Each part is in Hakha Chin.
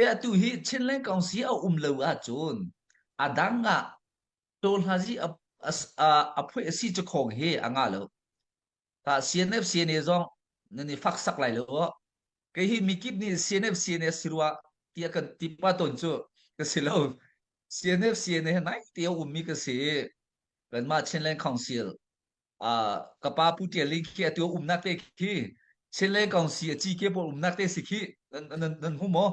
E atu hi Chinland Council a um lo ahcun a dang ah tawlhazi a a a phuai a si cakhong hi a ngah lo. Ta CNF CNA zong nan i fak sak lai lo. Kei hi mikip nih CNF CNA si rua tiah kan ti pa tawn cu ka si lo. CNF CNA he nai te a ummi ka si. Kanmah Chinland Council ka pa Pu Tial Ling khi atu umnak te khi Chinland Council a ci ke pawl umnak te si khi nan nan nan hmu maw?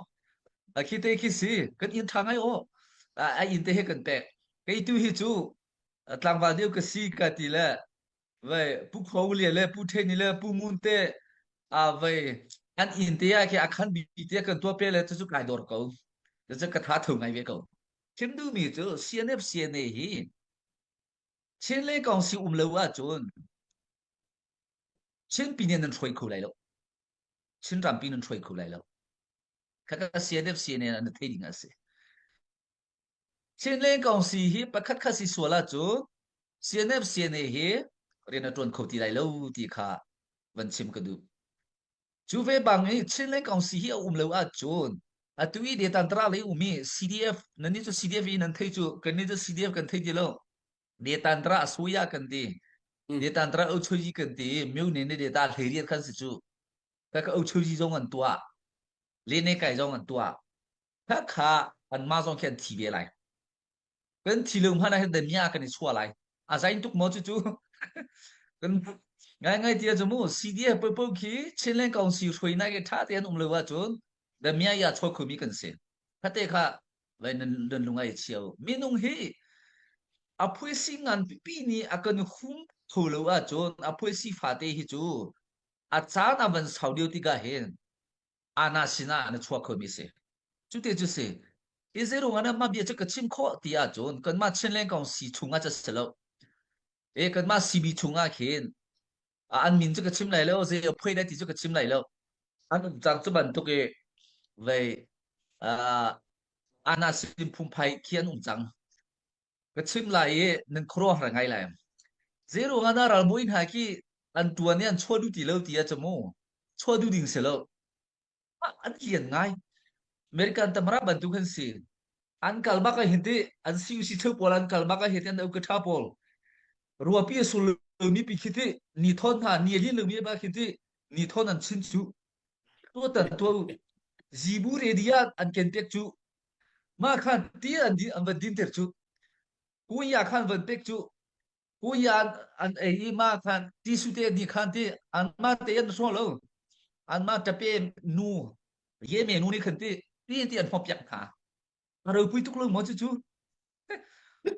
A khi te khi si kan inn tha ngai aw. A inn te he kan pek. Kei tu hi cu tlangval deuh ka si ka ti le vei Pu Kho Le le Pu Theni le Pu Ngun te a vei an inn te ah khi a khan bi te kan tuah pe le cu cu kai dor ko. Cu ka tha tho ngai ve ko. Chim duhmi cu CNF CNA hi Chin le Kawngsi um lo ahcun Chin pi nih nan hruai kho lai lo. Chin rampi nan hruai kho lai lo. Khaka CNF CNA an thei ding a si. Chin le Kawngsi hi pakhat khat si sual ahcun CNF CNA hi rian a tuan kho ti lai lo ti kha van chim ka duh. Cu ve bang i Chinland Council hi a um lo ahcun atu i Detantra lei um i CDF nan nih cu CDF i nan thei cu kan nih cu CDF kan thei ti lo. Detantra Asuya kan ti. Detantra Ochoji kan ti. Myo ne ne deta hlei riat khan si cu. Ka ka Ochoji zong an tuah. Le ne kai zong an tuah. Kha kha anmah zong khi an thi ve lai. Kan thi lo hmanh ah hin damiah kan i chuah lai. A zain tuk maw cucu? Kan ngaingai ti ahcun mu CDF popo khi Chinland Council hruainak i ṭha tein um lo ahcun damiah i a chuak khomi kan si. Khate kha vai nan nan lung ai chio. Minung hi a phuaisi ngan pipi nih a kan hum kho lo ahcun a phuaisi fate hi cu a caan a van sau lio tikah hin ana sinah na chuak khomi si. Cute cu si. I zeirung ah mah bia cu ka chim khawh ti ahcun kanmah Chinland kong si chungah cu si lo. E kanmah CB chungah khin an min cu ka chim lai lo, zei phui lai ti cu ka chim lai lo. An um cang cu bantuk i vei ana sim phungphai khi an um cang. Ka chim lai i nan khuaruahhar ngai lai. Zeiruang ah dah ralbawi hna khi an ṭuan i an chuah duh ti lo ti ah cu mu chuah duh ding si lo. An lian ngai. American tamara bantuk an si. An kal bak ah hin ti an CUC cheu pawl an kal bak ah hin ti an uka ṭha pawl. Ruapi a sul lomi pi khi ti ni thawn hna ni a lin lomi ba khi ti ni thawn an chin cu. Tuatan tua u. Zibu ready ah an ken piak cu. Mah khan ti an din an van dinter cu. Kuya khan van pek cu. Kuya an ei i mah khan ti su te ni khan ti an mah te an so lo. An mah tape nu ye me nu ni khan ti ti ti an hop yak hna. A ropui tuk lo maw cu cu?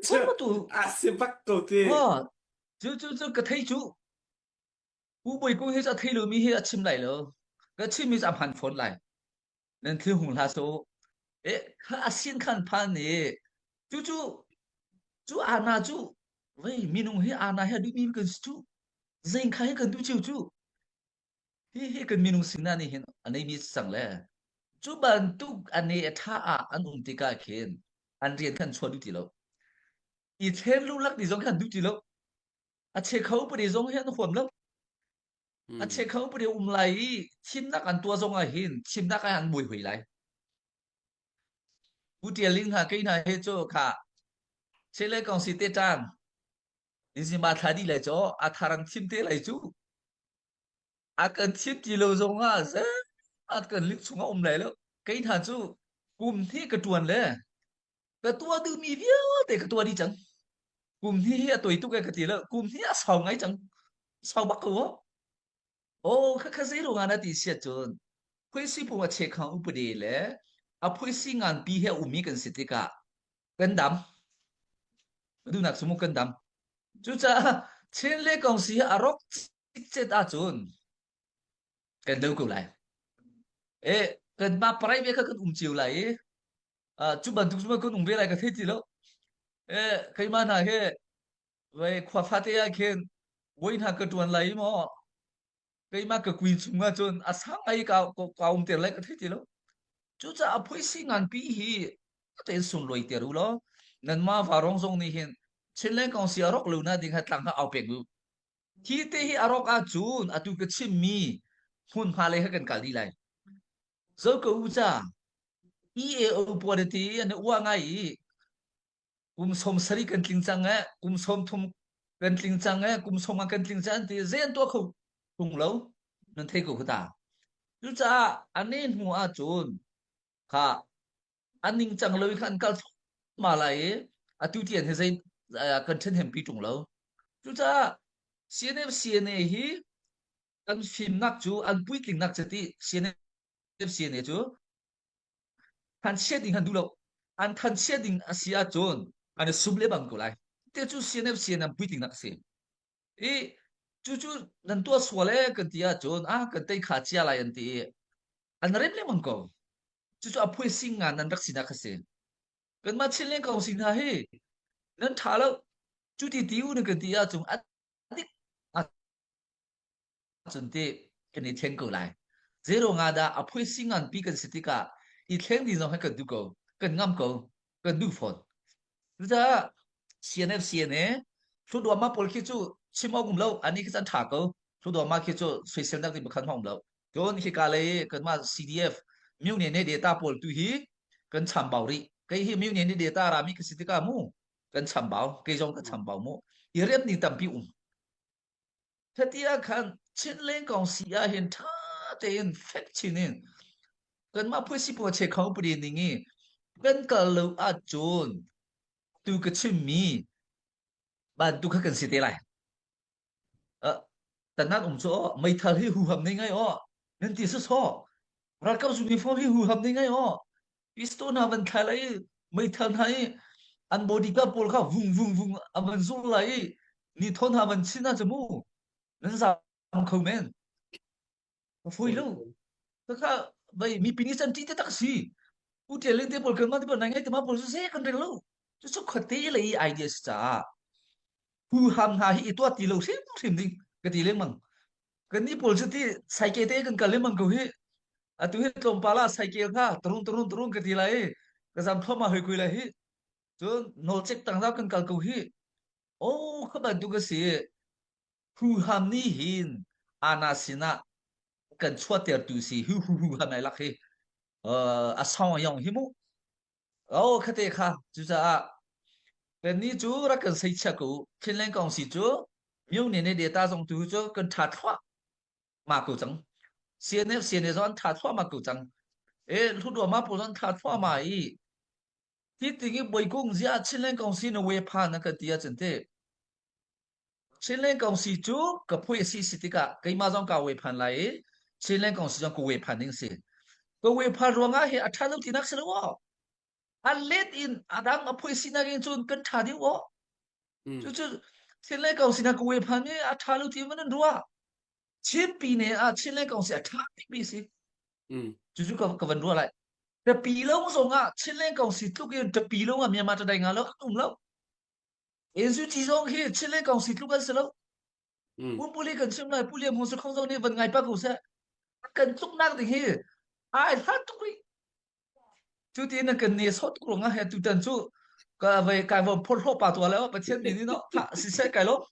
Cu tu a si bak ko ti. Oh, cu cu cu ka thei cu. Pu Bawi Kung hi cu a thei lomi hi a chim lai lo. Ka chimmi cu a hman fawn lai. Nan thil hung hlah sawh. Eh, kha a sin khan phan i cu cu cu ana cu vei minung hi ana hi a duhmi kan si cu zeing kha hi kan duh cio cu hi hi kan minung sinak nih hin a neimi cang le cu bantuk a ne a tha ah an um tikah khin an rian khan chuah duh ti lo i thlen lulak ti zong khan duh ti lo a che kho pari zong hi an huam lo A che kho pari um lai i thimnak an tuah zong ah hin thimnak ah an mui hui lai. Pu Tial Ling hna kei hna he cu kha Chele kong si te tang Nizima thla di lai cho a tharang thim te lai cu a kan thim ti lo zong ah ze a kan lik chung a um lai lo kei hna cu kum hi ka tuan le ka tuah duhmi vialte ka tuah dih cang kum hnih hi a toi tuk e ka ti lo kum hnih a sau ngai cang sau bak ko oh kha kha zei ruangah na ti siat cun phuisi pung a chekhang upade le a phuisi nganpi he ummi kan si tikah kan dam dunak sumu kan dam cucaah Chin le kong si a rok cit ahcun kan do ko lai e kan ma parai ve kha kan um cio lai i cu bantuk cu kan um ve lai ka thei ti lo. Eh, keimah hna hi vei khua fate ah khin voi hna ka ṭuan lai maw keimah ka kui chung ah cun a sang ngai ka ka um ter lai ka thei ti lo. Cucaah phuisi nganpi hi tein sunlawi ter u law nanmah varong zong nih hin Chinland Council a rawk lo na ding ha tlang kha au pek u. Hi te hi a rawk ahcun atu ka chimmi hmunhma lei kha kan kal dih lai. Zo ko u ca. EAO pawl ti an i uah ngai i kum 70 kan tling cang eh kum 30 kan tling cang eh kum 50 kan tling cang ti zei an tuah kho tung lo nan thei ko ta. Cucaah ane hnu ahcun kha an ningcang lo i kha an kal thluahmah lai i atu tiang hi zei kan ṭhenhempi ṭung lo. Cucaah CNF CNA hi kan fimnak cu an puitlingnak cu ti CNF CNA cu thanchiat ding an duh lo. An thanchiat ding a si ahcun an i sum lebang ko lai. Te cu CNF CNA puitlingnak a si. I cucu nan tuah sual ee kan ti ahcun ah kan tei kha cia lai an ti i an rem lengmang ko. Cucu a phuising nga nan rak sinak a si. Kanmah Chinland Council hna hi nan ṭha lo. Cu ti ti u na kan ti ahcun a dik ahcun ti kan i thleng ko lai. Zero nga dah a phuising nganpi kan si tikah i thleng ding zong hi kan duh ko. Kan ngam ko. Kan duh fawn. Cucaah CNF CNA Hluduama pawl khi cu chim awk um lo. Ani khi cu an ṭha ko. Hluduama khi cu soiselnak ding pakhat hmang um lo. Cun hika lei kanmah CDF myone ne data pawl tu hi kan chambau rih. Kei hi myone ne data rami ka si tikah mu kan chambau. Kei zong ka chambau mu. I rem ning tampi um. Hati ah khan Chinleng kong si ah hin ṭha tein fek chin in kanmah phuisi pawl che kho puri ning i kan kal lo ahcun tu ka chimmi bantuk kha kan si te lai. Tanan um cu meithal hi huham nei ngai aw nan ti sawsawh ralkap uniform hi huham nei ngai aw pistol hna van thlai lai i meithal hna i an bodyguard pawl kha vung vung vung a van zul lai i ni thawn hna van chin ah mu nan zam kho men Foi lo. Kaka vai mipi nih can ṭih taktak si. U ṭial ling te pawl kan mah te pawl nai ngai te ma pawl cu zei kan rel lo. Cucu khuate lei i idea si caah huham hna hi i tuah ti lo hrimhrim ding ka ti lengmang. Kan nih pawl cu ti saike te kan kal lengmang ko hi. Atu hi tlawmpal ah saikel kha tarung tarung tarung ka ti lai i ka zam thluahmah hoi kui lai hi. Cun nawlcek tang kan kal ko hi. Oh, kha bantuk a si. Huham nih hin Anna sinah kan chuahtertu si hu hu huham ai lak hi a song yong hi mu oh khate kha cucaah kannih cu rak kan sei chia ko Chinland kong si cu myo ne ne data zong tu cu kan tha thluah ma ko cang CNF CNA zong an tha thluah ma ko cang e hludo ma pawl zong tha thluah ma i hi tingi boikung zia Chinland kong si na we pha na kan ti ah cun te Chinland Council cu ka phui a si si tikah keimah zong kaa phan lai i Chinland Council zong ka we phan ding si. Ka we phan ruangah hi a ṭha lo tinak si lo aw. A let in a dang a phui sinak in cun kan ṭha deuh aw. Cucu Chinland Council na ka we phan mi a ṭha lo ti man an ruah. Chin pine ah Chinland Council a ṭha bikmi si. Cucu ka, ka van ruah lai. Tapi lo zong ah Chinland Council tluk in tapi lo ah Myanmar ṭadai nga lo an um lo. Insuci zong hi Chile kong si tluk an si lo. Pumpuli kan chim lai Pu Liam Hung Sakhong zong nih van ngai pa ko seh. Kan tluknak ding hi ai hlat tuk rih. Cu ti na kan ne sot tuk ruangah he tutan cu ka vai kai vom phorhlawh pa tua le Pathian min in tha siseh kai lo.